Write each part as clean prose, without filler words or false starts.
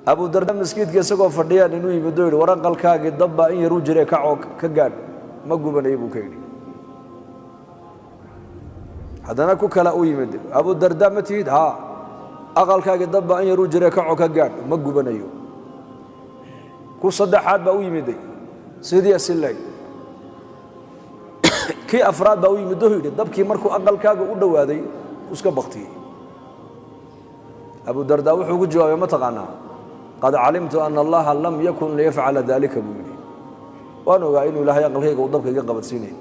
Abudarda maskiidka isagoo fadhiyaan inuu yimid oo yidhi, war, aqalkaagii dabbaa in yaruu jire, kacoo ka gaadh, ma gubanaya buu ka yidhi. Haddana ku kala u yimid: Abudarda ma tihid? Haa. Aqalkaagii dabbaa in yaruu jire, kacoo ka gaadh, ma gubanayo. Ku saddexaad baa u yimiday, sidii sileeg. Kii afraad baa u yimid oo yidhi, dabkii markuu aqalkaaga u dhowaaday iska baktiyey. Abudarda wuxuu ku jawaabay, ma taqaanaa? قد علمت أن الله لم يكن ليفعل ذلك buu yidhi. Waan ogaa inuu Ilaahay aqalkayga uu dabka iga qabadsiinay,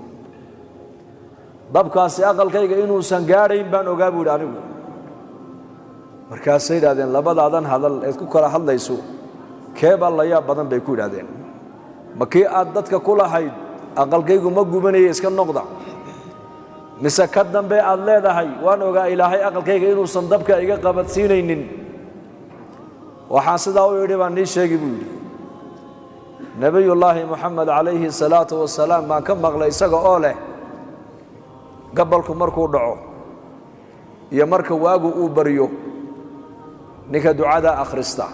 dabkaasi aqalkayga inuusan gaadhayn baan ogaa buu yidhi anigu. Markaasay yidhahdeen, labadaadan hadal eed ku kala hadlayso keebaa la yaab badan, bay ku yidhahdeen. Ma kii aad dadka ku lahayd aqalkaygu ma gubanaya, iska noqda, mise ka dambe aad leedahay waan ogaa Ilaahay aqalkayga inuusan dabka iga qabadsiinaynin? Waxaan sidaa u idhi baan nii sheegi buu yidhi. Nebiyullaahi Moxamed calayhi salaatu wasalaam baan ka maqlay isaga oo leh, gabalku markuu dhaco iyo marka waagu uu baryo, ninka ducadaa akhrista: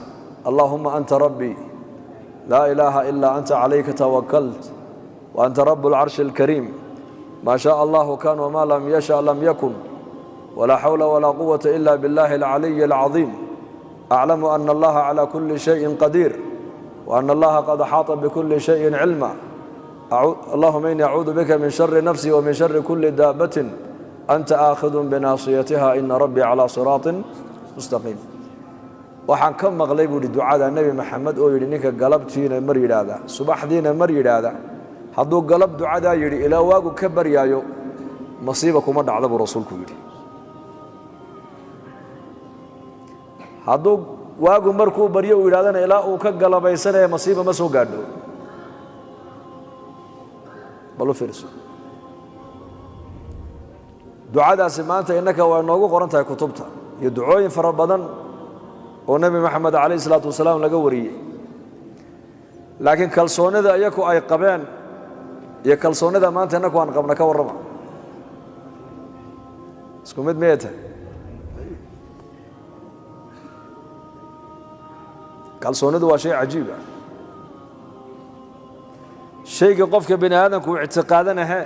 اللهم أنت ربي لا إله إلا أنت، عليك توكلت وأنت رب العرش الكريم، ما شاء الله كان وما لم يشأ لم يكن، ولا حول ولا قوة إلا بالله العلي العظيم، أعلم أن الله على كل شيء قدير وأن الله قد أحاط بكل شيء علما، اللهم إني أعوذ بك من شر نفسي ومن شر كل دابة أنت آخذ بناصيتها، إن ربي على صراط مستقيم. Waxaan ka maqlay buu yidhi ducada Nebi Maxamed oo yidhi, ninka galabtiina mar yidhaahda, subaxdiina mar yidhaahda, hadduu galab ducadaa yidhi ilaa waagu ka baryaayo, masiiba kuma dhacda buu rasuulku yidhi. Hadduu waagu markuu baryo uu yidhahdana, ilaa uu ka galabaysanaya masiiba ma soo gaadho. Bal u fiirso ducadaasi, maanta innaka waa inoogu qoran tahay kutubta iyo ducooyin fara badan oo Nebi Maxamed calayh isalaatu wasalaam laga wariyey. Laakiin kalsoonida iyaku ay qabeen iyo kalsoonida maanta innaku aan qabna, ka warrama, isku mid miyay tahay? Kalsoonidu waa shay cajiib ah. Shayga qofka bini aadamku uu ictiqaadanahe,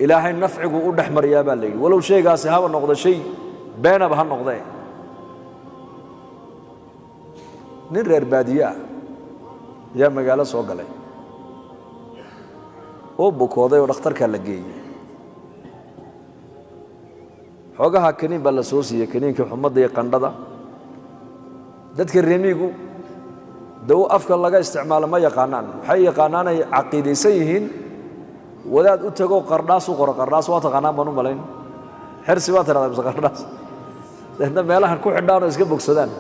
Ilaahay nafcigu u dhex mariyaa baa la yidhi, walow shaygaasi haba noqdo shay beenaba ha noqdee. Nin reer baadiye ah ayaa magaalo soo galay oo bukooday oo dhakhtarkaa la geeyey. Xoogaha kaniin baa la soo siiyey, kaniinkii xumadda iyo qandhada. Dadka remiigu dawo afka laga isticmaalo ma yaqaanaan. Waxay yaqaanaanay caqiidaysan yihiin wadaad u tago qardhaas u qoro. Qardhaas waa taqaanaan baan u malayn. Xersi baa tirahdaa mise qardhaas? Deedna meelahan ku xidhaan oo iska bogsadaan.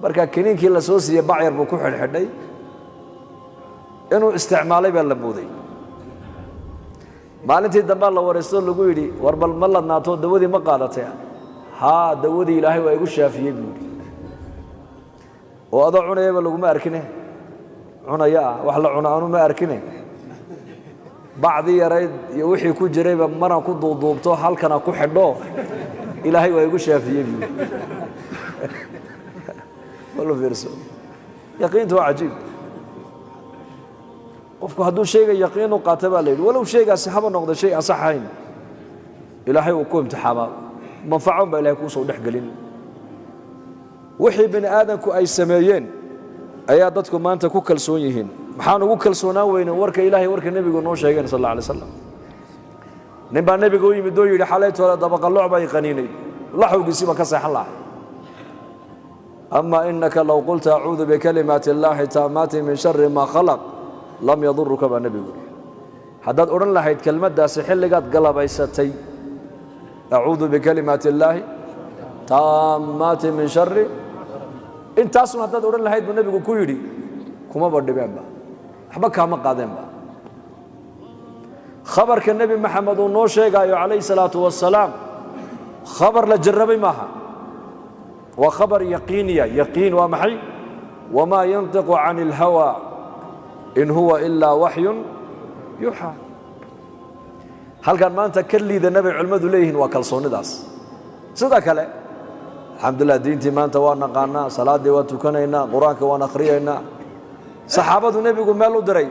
Marka kiniinkii la soo siiyey bacyar buu ku xidhxidhay, inuu isticmaalay baa la mooday. Maalintii dambaa la waraysto, lagu yidhi, war bal ma ladnaato, dawadii ma qaadatay? Haa, dawadii Ilaahay waa igu shaafiyey buu yidhi. Oo adoo cunayaba laguma arkine? Cunaya ah, wax la cuno anu ma arkine, bacdii yarayd iyo wixii ku jirayba maraan ku duuduubto, halkana ku xidho, Ilaahay waa igu shaafiyey buu yidhi. Walu fiirso, yaqiintu waa cajiib. Qofku hadduu shayga yaqiin u qaata, baa la yidhi, walow shaygaasi haba noqdo shay aan sax ahayn, Ilaahay uu ku imtixaamaa, manfacon baa Ilahay kuu soo dhex gelin. Wixii bini aadamku ay sameeyeen ayaa dadku maanta ku kalsoon yihiin. Maxaan ugu kalsoonaan weynen warka Ilahay, warka nebigu noo sheegeen sal alla alay slam? Nin baa nebiga u yimid oo yidhi, xalaytoole dabaqalooc baa i qaniinay, laxawgiisii baan ka seexan lahay. أما إنك لو قلت أعوذ بكلمات الله التامات من شر ما خلق لم يضرك baa nebigu yidhi. Haddaad odhan lahayd kelmaddaasi xilligaad galabaysatay, أعوذ بكلمات الله التامات من شر, intaasun haddaad odhan lahayd, buu nebigu ku yidhi, kumaba dhibeenba, waxba kaama qaadeenba. Khabarka Nebi Maxamed uu noo sheegaayo calayhi salaatu wasalaam khabar la jarrabay maaha, waa khabar yaqiiniya. Yaqiin waa maxay? وما ينطق عن الهوى إن هو إلا وحي يوحى. Halkan maanta ka liidana bay culimmadu leeyihiin waa kalsoonidaas. Sida kale, alxamdu lilah, Alxamdulilah, diintii maanta waa naqaanaa, salaaddii waan tukanaynaa, qur-aanka waan akhriyaynaa. Saxaabadu nebigu meel u diray,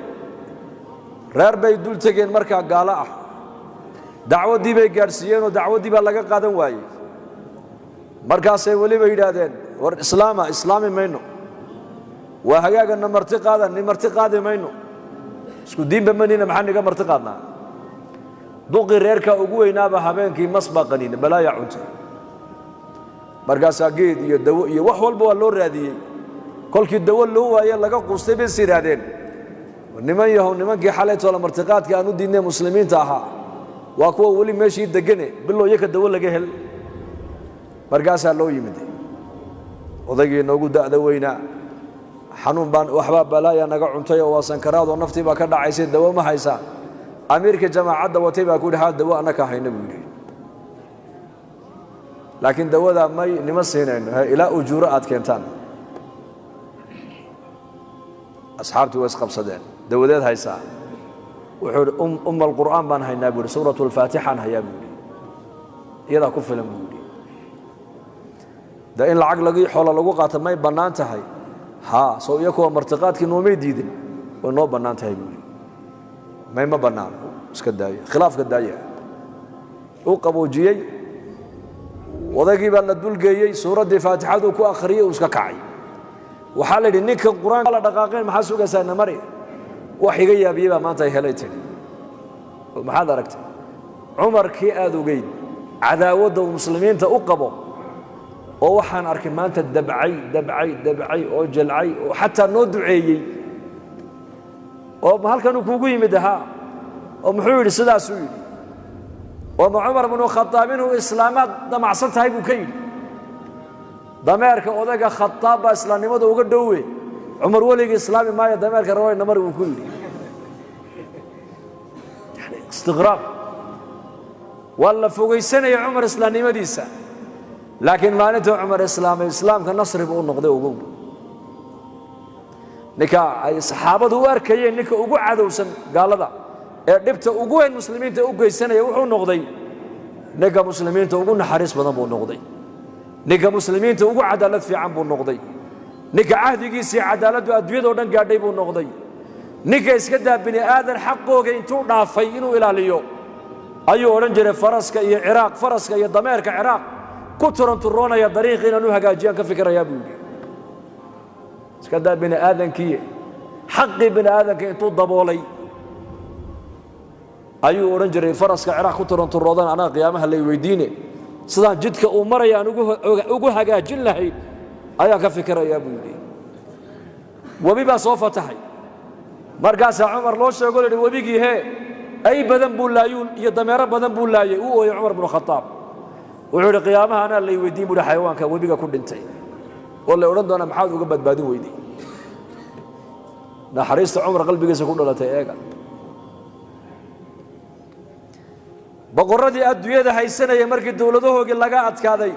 reer bay dul tegeen markaa gaalo ah. Dacwaddii bay gaadhsiiyeenoo dacwaddii baa laga qaadan waayey. Markaasay weliba yidhaahdeen, war islaama. Islaami mayno. Waa hagaagana marti qaadan. Ni marti qaadi mayno, isku diinba manina, maxaa niga marti qaadnaa? Duqii reerka ugu weynaaba habeenkii mas baa qaniina, balaayaa cuntay. Markaasaa geed iyo dawo iyo wax walba waa loo raadiyey. Kolkii dawo loo waaye, laga quustay, bay is yidhaahdeen, niman yahow, nimankii xalaytoola martiqaadka aan u diidnay muslimiinta ahaa waa kuwa weli meeshii degane, bilow yaka dawo laga hel. Markaasaa loo yimid odaygii noogu da'da weynaa. Xanuun baan, waxbaa balaaya naga cuntay oo waa sankaraadoo naftii baa ka dhacaysay, dawo ma haysaa? Amiirka jamaacadda watay baa ku yidhi, haa, dawo annaka hayna, buu yidhi, laakiin dawadaa may nima siinayno ilaa ujuuro aad keentaan. Asxaabtii way isqabsadeen. Dawadeed haysaa? Wuxuu yidhi, umma alqur'aan baan haynaa, buu yidhi. Suuratu alfaatixaan hayaa, buu yidhi, iyadaa ku filan, buu yidhi. De in lacag lagi xoolo lagu qaato may bannaan tahay? Haa, soo iyo kuwa martiqaadkii noomay diidin, way noo bannaan tahay, buu yidhi. May, ma bannaano, iska daaya khilaafka, daaya. Uu qaboojiyey odaygii baa la dulgeeyey, suuraddii faatixaduu ku akhriyey, uu iska kacay. Waxaa la yidhi, ninka qur-aanka la dhaqaaqeen, maxaa sugaysaa? Namari wax iga yaabiyey baa maanta ay helay tidhi. Maxaad aragtay? Cumarkii aad ogeyd cadaawadda uu muslimiinta u qabo oo waxaan arkay maanta dabcay, dabcay, dabcay oo jalcay oo xataa noo duceeyey oo halkanuu kuugu yimid ahaa oo muxuu yidhi? Sidaasuu yidhi. Oo ma Cumar bnu Khadaab inuu islaamaad damacsan tahay, buu ka yidhi. Dameerka odayga Khadaab baa islaamnimada uga dhowe, Cumar weligii islaami maayo, dameerka rawayna mari, buu ku yidhi. Yani istiqraab waa la fogaysanaya Cumar islaamnimadiisa, laakiin maalintuu Cumar islaamay, islaamka nasri buu u noqday. Ugu ninka ay saxaabadu u arkayeen ninka ugu cadowsan gaalada ee dhibta ugu weyn muslimiinta u geysanaya, wuxuu noqday ninka muslimiinta ugu naxariis badan buu noqday, ninka muslimiinta ugu cadaalad fiican buu noqday, ninka cahdigiisii cadaaladdu adduunyadoo dhan gaadhay buu noqday, ninka iska daa bini aadan xaqooga intuu dhaafay inuu ilaaliyo ayuu odhan jiray, faraska iyo Ciraaq, faraska iyo dameerka Ciraaq ku turanturoonaya dariiqi inaan u hagaajiyaan ka fikirayaa, buu yidhi. Iska daa bini aadankii, xaqii bini aadanka intuu daboolay ayuu odhan jiray, faraska Ciraaq ku turanturoodan anaa qiyaamaha lay weydiine, sidaan jidka uu maraya aan ugu hagaajin lahayn ayaan ka fikirayaa, buu yidhi. Webi baa soo fatahay. Markaasaa Cumar loo sheego, la yidhi, webigii hee ay badan buu laayuu iyo dameero badan buu laayay. Uu ooyey Cumar bnu Khadaab. Wuxuu yidhi, qiyaamaha anaa lay weydiin, buu yidhi, xayawaanka webiga ku dhintay oo lay odhan doonaa, maxaad uga badbaadin weyday? Naxariista Cumar qalbigiisa ku dhalatay eega. Boqorradii adduunyada haysanaya markii dowladahoogii laga adkaaday,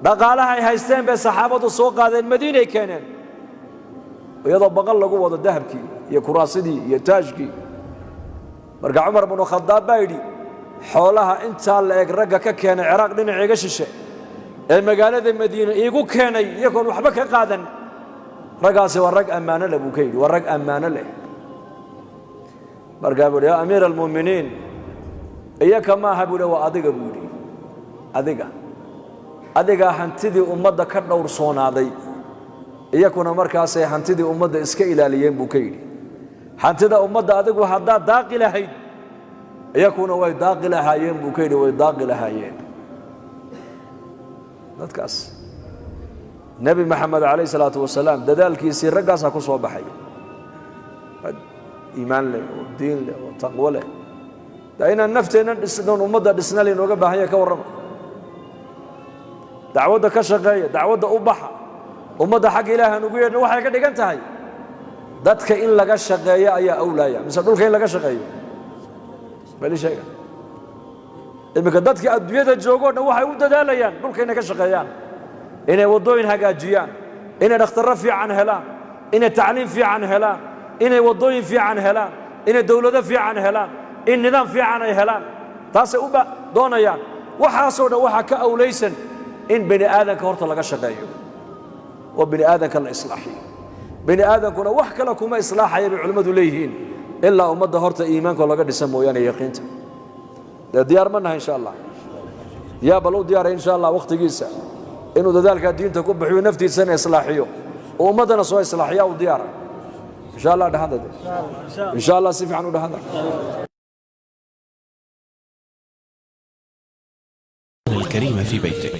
dhaqaalahay haysteen bay saxaabadu soo qaadeen, Madiinay keeneen, iyadoo baqal lagu wado dahabkii iyo kuraasidii iyo taajkii. Marka Cumar bnu Khadaab baa yidhi, xoolaha intaa la eg ragga ka keenay Ciraaq dhinaciiga shishe ee magaalada Madiine iigu keenay iyagoon waxba ka qaadan, raggaasi waa rag ammaano leh, buu ka yidhi, waa rag ammaano leh. Markaa buu yidhi, yaa amiira almu'miniin, iyaka maaha, buu yidhi, waa adiga, buu yidhi, adiga, adigaa hantidii ummadda ka dhowrsoonaaday, iyakuna markaasay hantidii ummadda iska ilaaliyeen, buu ka yidhi. Hantida ummadda adigu haddaad daaqi lahayd, iyakuna way daaqi lahaayeen, buu ka yidhi, way daaqi lahaayeen dadkaas. Nebi Maxamed calayh salaatu wasalaam dadaalkiisii raggaasaa ku soo baxay, rag iimaan leh oo diin leh oo taqwo leh. Da inaan nafteenna dhisnoon ummadda dhisna laynooga baahan yahay. Ka warrama, dacwadda ka shaqeeya, dacwadda u baxa, ummadda xagga Ilaah aan ugu yeedhno. Waxay ka dhigan tahay dadka in laga shaqeeyo ayaa awlaaya mise dhulka in laga shaqeeyo? Bali sheega. Iminka dadka adduunyada joogo dhan waxay u dadaalayaan dhulka inay ka shaqeeyaan, inay waddooyin hagaajiyaan, inay dhakhtarro fiican helaan, inay tacliim fiican helaan, inay waddooyin fiican helaan, inay dowlado fiican helaan, in nidaam fiican ay helaan. Taasay u doonayaan. Waxaasoo dhan waxaa ka awlaysan In bani aadanka horta laga shaqeeyo oo bani aadanka la islaaxiyo. Bani aadankuna wax kale kuma islaaxaya, bay culimmadu leeyihiin, ilaa ummadda horta iimaanka laga dhisa mooyaane, yaqiinta. Dee diyaar ma nahay, insha Allah? Yaa bal u diyaaray, insha Allah, wakhtigiisa inuu dadaalkaa diinta ku bixiyo, naftiisana islaaxiyo oo ummaddana soo islaaxiya? U diyaara, insha Allah? Dhahada de, insha Allah, si fiican u dhahada. الكريم في بيتك.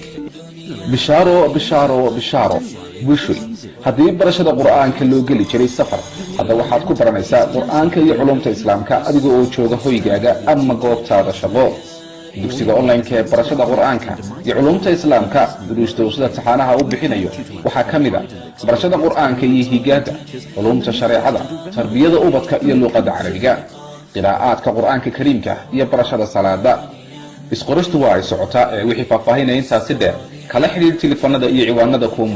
Bishaaro, bishaaro, bishaaro, bushoy! Haddii barashada Qur'aanka loo geli jiray safar, hadda waxaad ku baranaysaa Qur'aanka iyo culumta Islaamka adiga oo jooga hoygaaga ama goobtaada shaqo. Dugsiga online-ka ee barashada Qur'aanka iyo culumta Islaamka, duruusta uu sida taxaanaha u bixinayo waxaa ka mid a barashada Qur'aanka iyo higaada, culumta shareecada, tarbiyada ubadka iyo luuqadda Carabiga, qiraa'aadka Qur'aanka Kariimka iyo barashada salaada. Isqoristu waa ay socotaa. Ee wixii faahfaahinaya intaasi dheer, kala xidhiir telefoonada iyo ciwaanada kuwa.